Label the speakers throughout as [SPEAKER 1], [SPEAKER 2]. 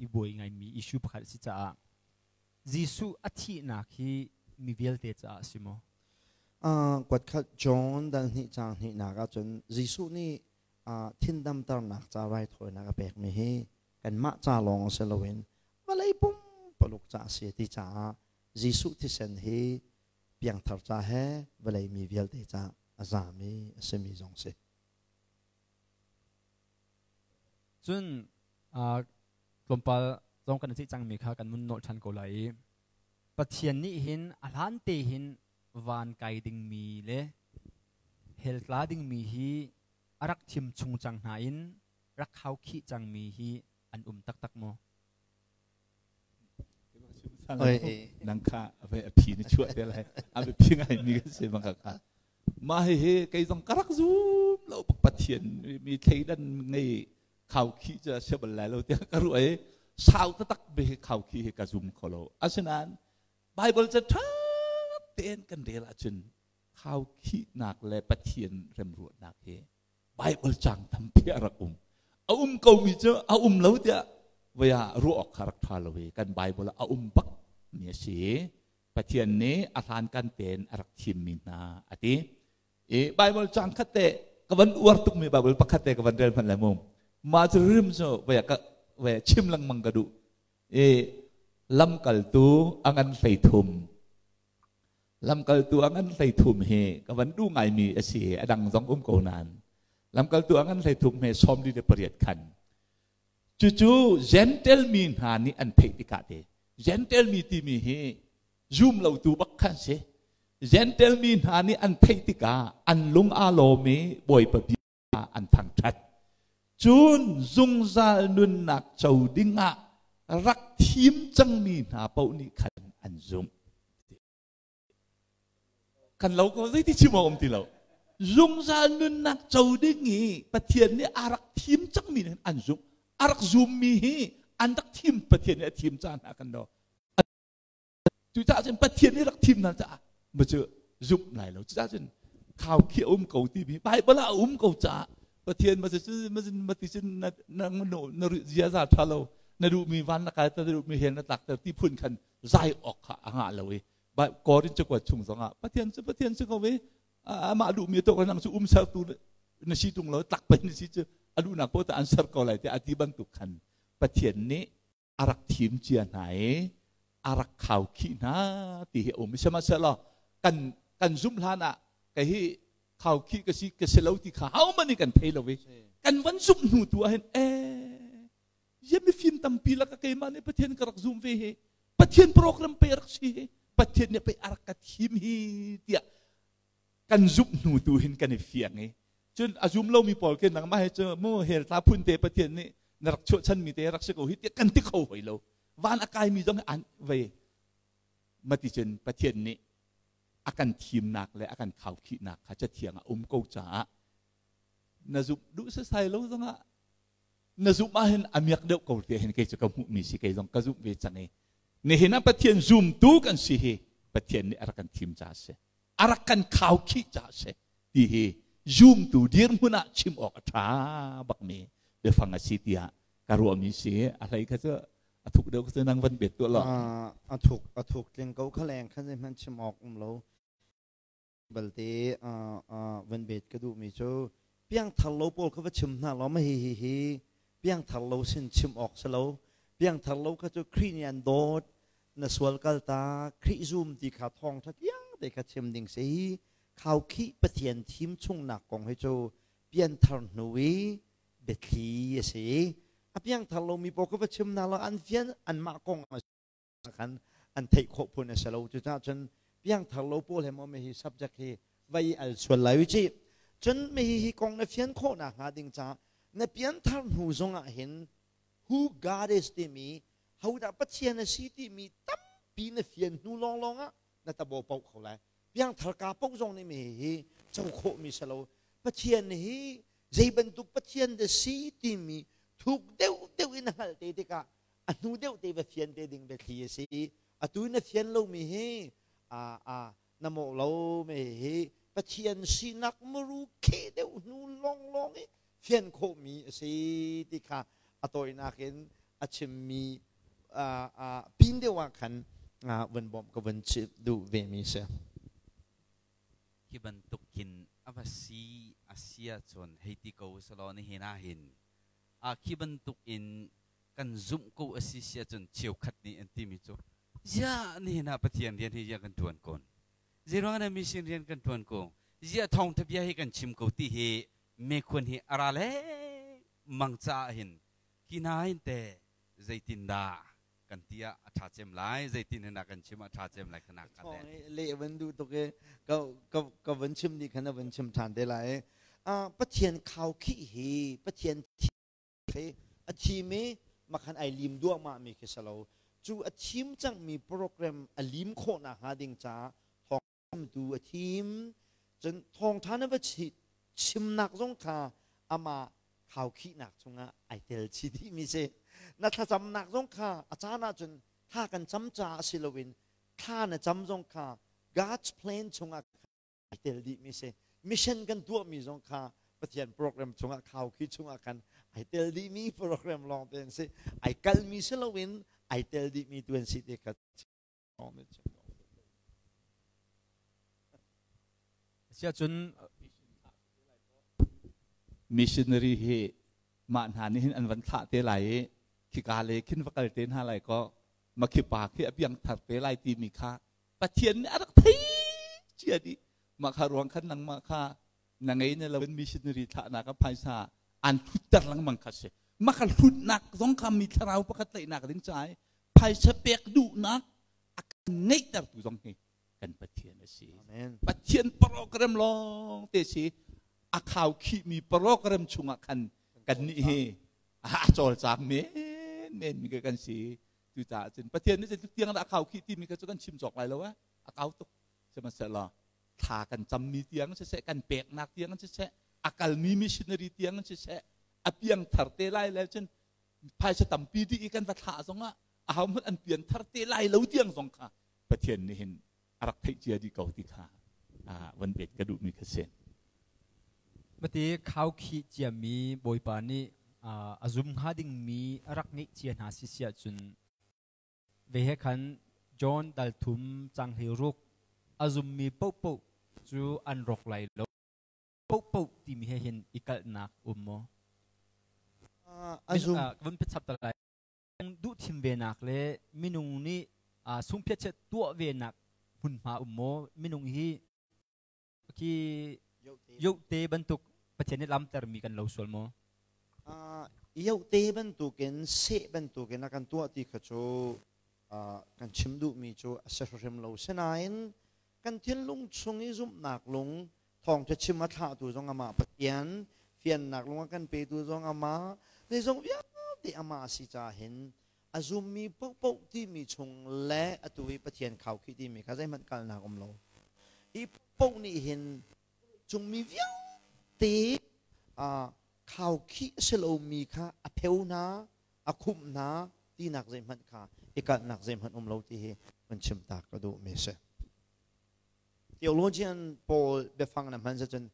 [SPEAKER 1] i buai ngaimi issue pakhat a si caah Jesuh a thihnak hi mi vialte caah a si maw?
[SPEAKER 2] Kuat khat John dal hnih caang hnihnak ahcun Jesuh nih thindamternak ca raithawinak a pekmi hi kanmah ca lawng si loin vawlei pumpaluk ca a si ti caah Jesuh thisen hi piangthar ca he vawlei mi vialte ca a zami a simi zong si.
[SPEAKER 1] Cun tlawmpal zong kan i ceih cangmi kha kan mun nolh ṭhan ko lai i Pathian nih hin a hlan te hin van kai dingmi le hell tla dingmi hi a rak thim chung cang hna in rak khaukhih cangmi hi an um taktak maw?
[SPEAKER 3] Nang kha a phi na chuah te lai a phi ngai mi kan si bang kha mah hihi kei zong ka rak zum lo bak Pathian mi thleidan ngei khaukhih cu a si bal lai lo tiah ka ruah i sau taktak be khaukhih hi ka zum kho lo. Asinain Bible ca ṭha tein kan rel ahcun khaukhihnak le Pathian remruatnak hi Bible cang tampi a rak um. A um komi cu a um lo tiah voi ah ruah awk kha rak ṭha lo i kan Bible ah a um bak mi a si. Pathian nih a hlankan tein a rak thimmi hna a ti. I Bible cang khat te ka van uar tukmi Bible pakhat te ka van rel hmanh lai mu. Mah cu rim cu voi ka voi chim lengmang ka duh. I lamkaltu a ngan 13 lamkaltu a ngan 13 hi ka van duh ngaimi a si. A dang zong um ko nain lamkaltu a ngan 13 he 48 khan cucu Gentle mi hna nih an theih tikah te Gentle mi timi hi zum lotu bak khan si. Gentle mi hna nih an theih tikah an lung aa lawm i Bawipa bia an thangṭhat. Cun zungzal nunnak co dingah rak thim cangmi hna paoh nih khan an zumh. Kan lo ko zeiti chim a um ti lo. Zungzal nunnak co ding i Pathian nih a rak thim cangmi nih an zumh. A rak zummi hi an rak thim Pathian nih a thim caan hna kan lo. Cucaah cun Pathian nih rak thim hna caah ma cu zumh lai lo. Cucaah cun khau khi a um ko timi Bible ah a um ko caah Pathian ma cu ma ti cun na na na ziaza ṭha lo na duhmi van na kai na duhmi hell na tlakter ti phun khan zai awk kha a ngah lo i Korin cakuat chung zongah Pathian cu Pathian si ko ve amah duhmi to nang cu um sertu na si tung lo tlak pen na si cu a duhnak poh an ser ko lai tiah a ti bantuk khan Pathian nih a rak thim cia hna i a rak khaukhih hna ti hi a um. Sihmanhsehlaw kan kan zumh hlan ah kei hi khaukhih ka si ka si lo ti kha hohmanh nih kan thei lo i kan van zumh hnu tu ah hin ee mifim tampi lak keimah nih Pathian ka rak zum ve hi Pathian program pe rak si hi Pathian nih pei a rak ka thim hi tiah kan zumh hnu tu hin kan i fiang i cun a zum lomi pawl ke nangmah he cu mu hell tla phun te Pathian nih na rak chuahchanmi te rak si ko hi tiah kan ti kho hoi lo. Van a kaimi zong an vei mati cun Pathian nih a kan thimnak le a kan khaukhihnak kha cathiang a um ko caah na zumh duh sasai lo zongah na zumh ahhin a miak deuh ko te hin kei cu ka hmuhmi si. Kei zong ka zumh ve cang i nihin ah Pathian zumtu kan si hi Pathian nih a rak kan thim caah si, a rak kan khaukhih caah si ti hi zumtu dirhmun ah chim awk a ṭha bakmi biafang a si tiah ka ruahmi si. A hlei kha cu a thuk deuh cu nang van bet tuah law.
[SPEAKER 2] A thuk a thuk tling ko kha leng khan zeihmanh chim awk um lo balte van bet ka duhmi cu piangthar lo pawl kha va chim hna law ma hi hi hi piangthar lo sin chim awk si lo. Piangthar lo kha cu Khrih nih an dawt na sual kal ta Khrih zum ti kha thawng ṭha tiang te kha chim ding si. Khaukhih Pathian thim chungnak kong hi cu pianthar hnu i biathli a si. A piangthar lomi pawl kha va chim hna law an fian anmah kong khan an theih khawh phun a si lo. Cucaah cun piangthar lo pawl he maw hi subject hi vai al sual lai ci. Cun mi hi kong na fian khawh nak hnga ding caah na pianthar hnu zong ah hin who God is timi hodah Pathian a si timi tampi na fian hnu lawnglawng ah na tabo paoh kho lai. Piangthar ka paoh zong nih mi hi co khawh mi si lo. Pathian hi zei bantuk Pathian dah si timi thuk deuh deuh in hngalh te tikah a hnu deuh te va fian te ding biathli a si. Atu na fian lomi hi a a na mawh lo. Me hi Pathian sinak muru khe deuh hnu lawnglawng i fian khawhmi a si ti kha a tawinak in. a chimmi pin deuh ah khan van bawmh ka van chim duh ve mi si.
[SPEAKER 4] Hi bantuk hin a va si a si ahcun hei ti ko selaw nihin ah hin a khi bantuk in kan zumh ko a si si ahcun cheukhat nih an timi cu ziah nihin ah Pathian rian hi ziah kan ṭuan kon zeiruang dah mission rian kan ṭuan ko ziah thawngṭha bia hi kan chim ko ti hi mekhuan hi a ra lengmang caah hin hi hna hin te zeitindah kan ti ah a ṭha cem lai zeitin hin kan chim ah ṭha cem lai khanak ka
[SPEAKER 2] le van duh tuk e ka ka ka van chim ni khan van chim ṭhan te lai Pathian khau khi hi Pathian khi a thim i makhan ai lim duahmah mi khi salo cu a thim cang mi program a lim khawh nak hnga ding ca thawng tu a thim cun thawngṭha na va chimnak zong kha amah khaukhihnak chungah ai tel chih dihmi si. Na thlacamnak zong kha a caan ahcun thla kan cam caah si loin thla na cam zong kha God's plan chungah ai tel dihmi si. Mission kan tuahmi zong kha Pathian program chungah khaukhih chungah khan ai tel dihmi program lawng te an si. Ai kalmi si loin ai tel dihmi tu an si ti kha
[SPEAKER 1] Siahcun
[SPEAKER 3] missionary hi mah hna nih hin an van thlah te lai i khika le khin va kal te hna lai ko makhi pa khi a piang thar te lai timi kha Pathian nih a rak thei cia dih mah kha ruang khan nangmah kha na ngei na lo missionary thlahnak a phaisa an hlutter lengmang kha si mah kha hlutnak zong kha mi thlarau pakhat tlaihnak ding ca i phaisa pek duhnak a kan ngeihtertu zong hi kan Pathian a si. Pathian program lawng te si a khau khihmi program chungah khan kan nih hi a cawlcang men men mi kan si. Cucaah cun Pathian nih zeitluk tiang dah a khau khih timi kha cu kan chim cawk lai lo a a kau tuk. Sihmanhsehlaw thla kan cammi tiang siseh kan peknak tiang siseh a kalmi missionary tiang siseh a piang thar te lai le cun phaisa tampi dih i kan va thlah zongah aho hmanh an pian thar te lai lo tiang zong kha Pathian nih hin a rak theih cia dih ko ti kha van bet ka duhmi kha si.
[SPEAKER 1] Mati khaukhih ciami Bawipa nih a zum hnga dingmi a rak ngeih cia hna si siah cun ve he khan John dal thum cang hlei ruk a zummi paohpaoh cu an rawk lai lo paohpaoh timi he hin i kalhnak um maw?
[SPEAKER 2] A zum.
[SPEAKER 1] Vun chap ta lai. Duh thim venak le minung nih sungphiat tuah venak hmunhma um maw? Minung hi khi yote bantuk Pathian nih lamtermi kan lo sual maw?
[SPEAKER 2] Yote bantukin seh bantukin a kan tuah ti kha cu kan chim duhmi cu a si hrim lo. Sinain kan thinlung chung i zumhnak lung thawngṭha chim a thlahtu zong amah Pathian fiannak lung a kan petu zong amah zeizong vialte amah a si caah hin a zummi paohpaoh timi chung le atu i Pathian khaukhih timi kha zeihmanh kalnak um lo hi paoh nih hin cungmi vialte khaukhih a si lomi kha a pheu hna a khumh hna tinak zeihmanh kha i kalhnak zeihmanh um lo ti hi van chim ta ka duhmi a si. Theologian pawl biafang na hman cun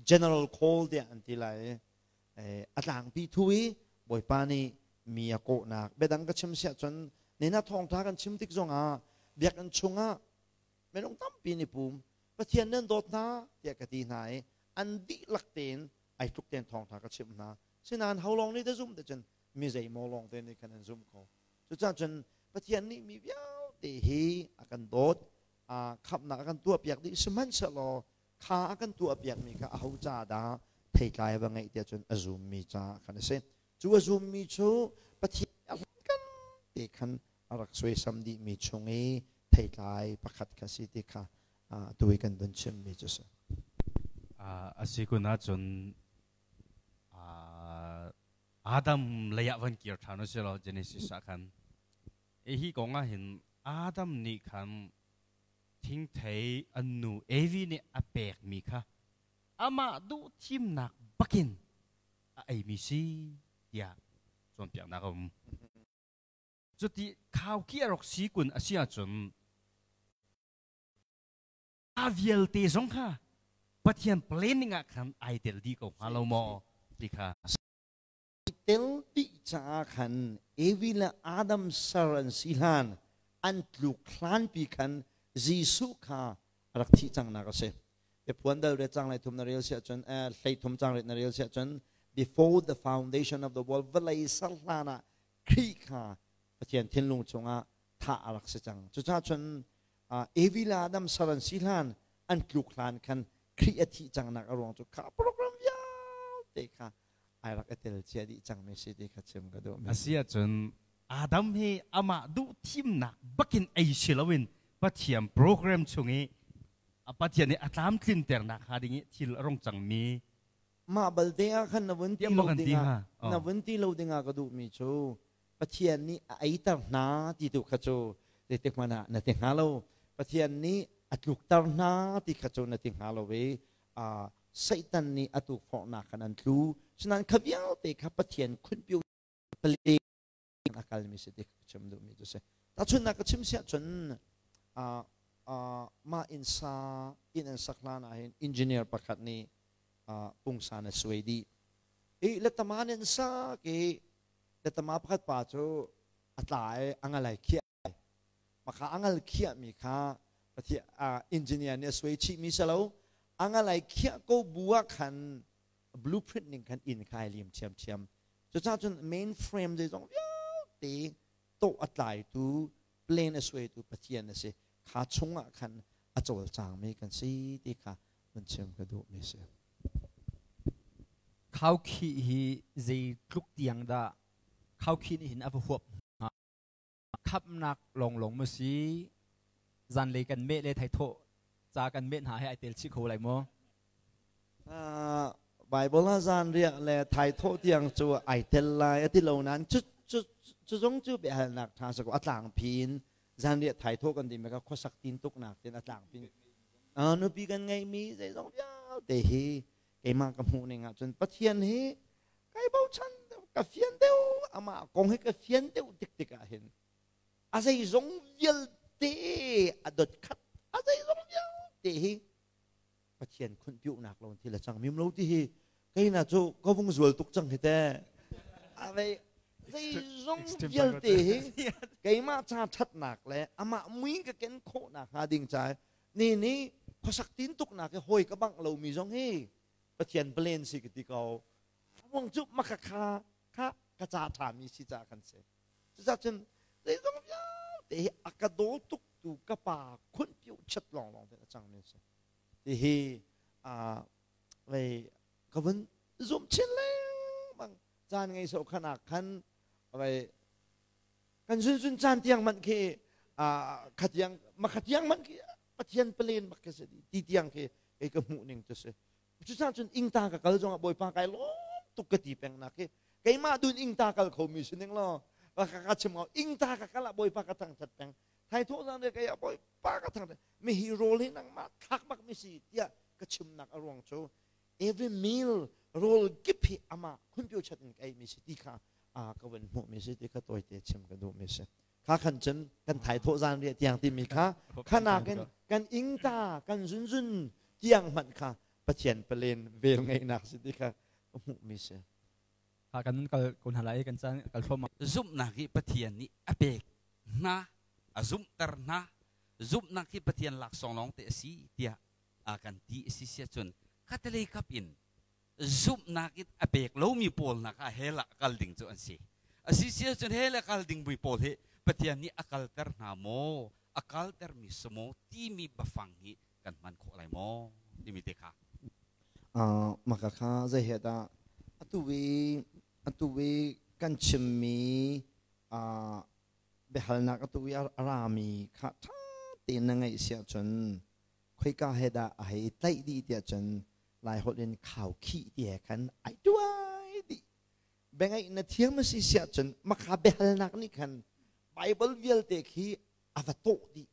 [SPEAKER 2] general call tiah an ti lai i a tlangpi thu i Bawipa nih mi a kawhnak biadang ka chim siah cun nina thawngtha kan chim tik zongah biakinn chungah minung tampi nih pum Pathian nan dawt hna tiah ka ti hna i an dihlak tein ai tluk tein thawngtha ka chimh hna sinain ho lawng nih dah zum te cun mi zeimaw lawng te nih khan an zum ko cucaah cun Pathian nih mi vialte hi a kan dawt khamhnak a kan tuahpiak dih sihmanhsehlaw kha a kan tuahpiakmi kha aho ca dah theitlai va ngeih tiah cun a zummi ca khan a si cu a zummi cu Pathian a kan te khan a rak suaisam dihmi chung i theitlai pakhat kha si ti kha tu i kan vun chimmi cu si.
[SPEAKER 5] A si kun ahcun Adam lei ah van kir ṭhan u si law Genesis ah khan hi kong ah hin Adam nih khan thingthei an nu Evi nih a pekmi kha amah duh thimnak bakin a eimi si tiah cawnpiaknak a um. Cuti khauki a rak si kun a si ahcun a vialte zong kha Pathian planning ah khan ai tel dih ko hnga lo maw ti kha.
[SPEAKER 2] Tel dih caah khan Evi le Adam ser an si hlan an tluk hlanpi khan Jesuh kha a rak thih cangnak a si. Biaphuan dal re cang lai thum na rel siah cun hlei thum cang ret na rel siah cun before the foundation of the world vawlei ser hlan ah Khrih kha Pathian thinlung chungah thah a rak si cang. Cucaah cun Evi le Adam ser an si hlan an tluk hlan khan Khrih a thih cangnak a ruang cu kha program vialte kha ai rak i tel cia dih cangmi si ti kha chim ka duh.
[SPEAKER 5] A si ahcun Adam hi amah duh thimnak bakin ei si loin Pathian program chung i Pathian nih a tlamtlinternak hnga ding i thil a rung cangmi
[SPEAKER 2] mah balte ah khan na vun ti lo dingah na vun ti lo dingah ka duhmi cu Pathian nih a eiter hna ti tu kha cu zeitik hmanh ah na ti hnga lo. Pathian nih a tlukter hna ti kha cu na ti hnga lo i Satan nih a tukforhnak khan an tlu. Sinain kha vialte kha Pathian khunpiu pale a kalmi si ti ka chim duhmi cu si. Tahchunhnak ka chim siah cun mah inn sa inn an sak hlan ah hin engineer pakhat nih pungsan a suai dih. I letama nih an sak i letama pakhat pa cu a tla i a ngalai khiah. Maka a ngal khiahmi kha Pathian engineer nih a suai chihmi si lo. A ngalai khiah ko bu ah khan blueprint ning khan inn kha ai lim ṭhiamṭhiam. Cucaah cun main frame zeizong vialte tawh a tlaitu plan a suaitu Pathian a si. Kha chungah khan a cawlcangmi kan si ti kha vun chim ka duhmi si.
[SPEAKER 1] Khaukhih hi zeitluk tiang dah khaukhih nih hin a va huap hnga? Khamhnak lawnglawng maw si? Zanlei kan meh le thaithawh ca kan meh hna he ai tel chih kho lai maw?
[SPEAKER 2] Bible ah zanriah le thaithawh tiang cu ai tel lai a ti lo nain cu cu cu zong cu biahalnak ṭha sa ko a tlangpi in zanriah thaithawh kan timi kha khuasak tin tuknak tin a tlangpi nupi kan ngeihmi zeizong vialte hi keimah ka hmuh ning ahcun Pathian hi kai bochan deuh ka fian deuh amah kong hi ka fian deuh tik tik ah hin a zeizong vialte a dot khat a zeizong vialte hi Pathian khunpiuhnak lo thil a cang mim lo ti hi keina cu ka vung zual tuk cang hi te a vei zeizong vialte hi keimah ca ṭhatnak le amah mui ka ken khawhnak hnga ding ca ni ni khuasak tin tuknak hi hawi ka bangh lomi zong hi Pathian plan si ka ti ko wong cu maka kha kha ka ca ṭhami si ca kan si. Cucaah cun zeizong vialte hi a ka daw tuk tu ka pa khunpiu chat lawnglawng te a cangmi a si. Hihi vei ka vun zum chin lengmang caan ngei so khan ah khan vei kan zun zun caan tiang man khi khatiang makhatiang man khi Pathian palen bak khi si ti tiang khi kei ka hmuh ning cu si. Cucaah cun ingta ka kal zongah Bawipa kai lawm tuk ka ti peng nak hi keimah dun ingta kal khomi si ning law ka ka chim ko ingta ka kal ah Bawipa ka thangthat peng thai thawh zan re kai ah Bawipa ka thangthat mi hi rawl hi nangmah thlak bak mi si tiah ka chimnak a ruang cu every meal rawl kip hi amah khunpio chat in ka ei mi si ti kha a ka vun hmuh mi si ti kha tawite chim ka duh mi si. Kha khan cun kan thai thawh zan riah tiang timi kha khanak in kan ingta kan zunzun tiang hmanh kha Pathian palen vel ngeihnak si ti kha hmuh mi si.
[SPEAKER 1] Kha kan kal ko hna lai kan caan kal thluahmah.
[SPEAKER 4] Zumhnak hi Pathian nih a pek hna a zumhter hna. Zumhnak hi Pathian laksawng lawng te a si tiah a kan ti a si sia cun khatalei kap in zumhnak in a pek lomi pawl nak ah hell ah kal ding cu an si. A si si ahcun hell a kal dingmi pawl hi Pathian nih a kalter hna maw, a kaltermi si maw timi biafang hi kan hman khawh lai maw timi te kha.
[SPEAKER 2] Maka kha zei he dah atu i kan chimmi biahalnak atu i a rami kha ṭha tein na ngaih si ahcun khoika he dah a hei tlaih dih tiah cun Laiholh in khaukhih ti he khan ai tuai dih. Biangaih na thiam a si siah cun makha biahalnak nih khan Bible vialte khi a va tawh dih.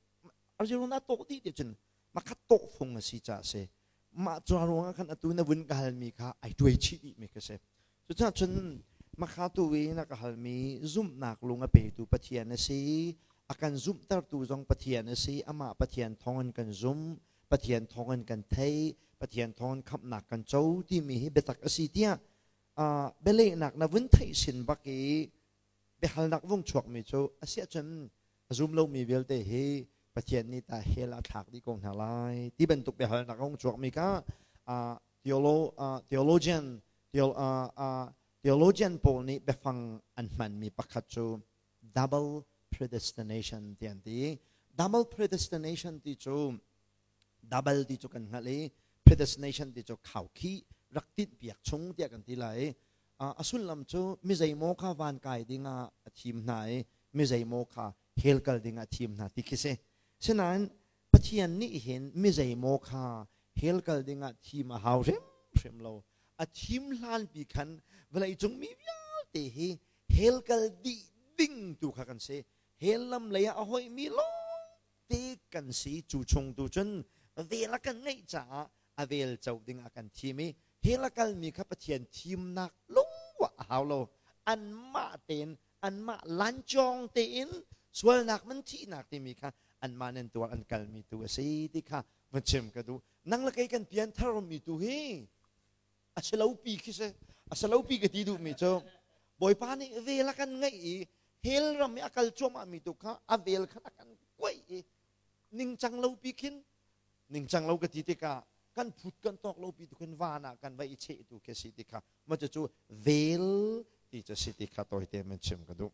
[SPEAKER 2] Arjuna tawh dih ti cun makha tawh fung a si caah si. Mah cu ruangah khan atu na vun ka halmi kha ai tuai chih dih mi ka si. Cucaah cun makha tu i na ka halmi zumhnak lung a petu Pathian a si. A kan zumhtertu zong Pathian a si. Amah Pathian thawngin kan zum. Pathian thawngin kan thei. Pathian thawngin khamhnak kan co timi hi biatak a si tiah Bialehnak na vun theih sin bak i biahalnak vung chuakmi cu a si ahcun a zum lomi vialte hi Pathian nih ta hell a thlak dih ko hna lai ti bantuk biahalnak a hung chuakmi kha theologian theologian pawl nih biafang an hmanmi pakhat cu double predestination ti an ti. Double predestination ti cu double ti cu kan hngalh i predestination ti cu khaukhih rak tinh piak chung tiah kan ti lai. A sullam cu mi zeimaw kha van kai dingah a thim hna i mi zeimaw kha hell kal dingah a thim hna ti khi si. Sinain Pathian nih hin mi zeimaw kha hell kal dingah thim a hau hrimhrim lo. A thim hlanpi khan vawleicung mi vialte hi hell kal dih ding tu kha kan si. Hell lam lei ah a hoihmi lawng te kan si. Cu chung tu cun vel a kan ngeih caah a vel co ding a kan thim i hell a kalmi kha Pathian thimnak lungwah a hau lo. Anmah tein, anmah lancawng tein sualnak man thihnak timi kha anmah nan tuar an kalmi tu a si ti kha van chim ka duh. Nang le kei kan pian tharmi tu hi a si lo pi khi si. A si lo pi ka ti duhmi cu Bawipa nih vel a kan ngeih i hell ram i a kal cuahmah mi tu kha a vel khan a kan kuaih i ningcang lo pi khin, ningcang lo ka ti tikah kan phut kan tawk lo pi tu khin van ah kan va i cheh tu khi si ti kha ma cu vel ti cu si ti kha tawite man chim ka duh.